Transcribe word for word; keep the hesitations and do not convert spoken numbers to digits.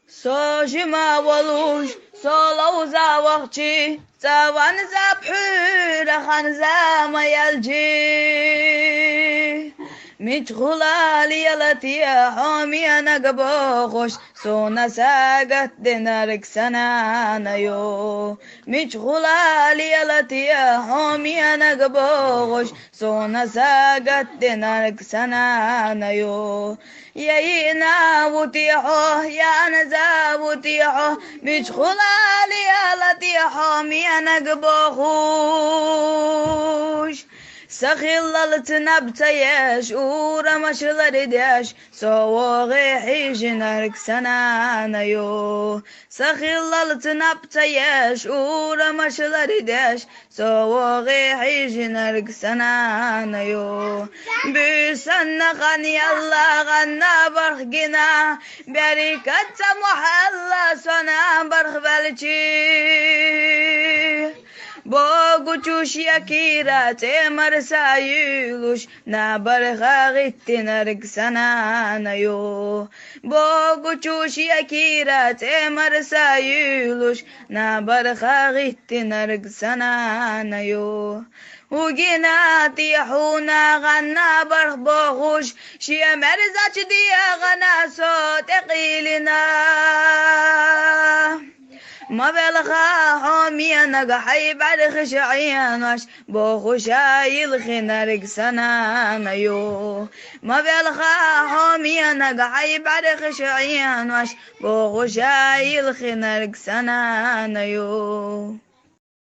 Со жима волуш, со ловза вахчи, цӀа ванза пхьуьра ханза ма ялчи. Мичхъулал ялатия хьо миянаг бохуш, суна сагатдинарг санана ю. Мичхъулал ялатия хьо миянаг бохуш, суна сагатдинарг санана ю. Я йина вутихьо, я анза вутихьо, мичхъулал ялатихьо миянаг бохуш. Сахиллал цинаб цаеш, урамашларидеш, со вогӀи хьижинарг санана ю. Сахиллал цинаб цаеш, урамашларидеш, со вогӀи хьижинарг санана ю. Буьсанна хан ялла гъанна бархгина, берикат ца мухьалла сона бархбелчи. Богучуш я кира цӀемар са юлуш, набарха гъиттинарг санана ю. Богучуш я кира цӀемар са юлуш, набарха гъиттинарг санана ю. Угина ти хьуна гъанна барх бохуш, шия мерзач диагъана со тӀекъилина. Ма велха хьо миянаг хьай бӀархиш гӀенваш, бохуша йилхинарг санана ю. Ма велха хьо миянаг хьай бӀархиш гӀенваш, бохуша йилхинарг санана ю.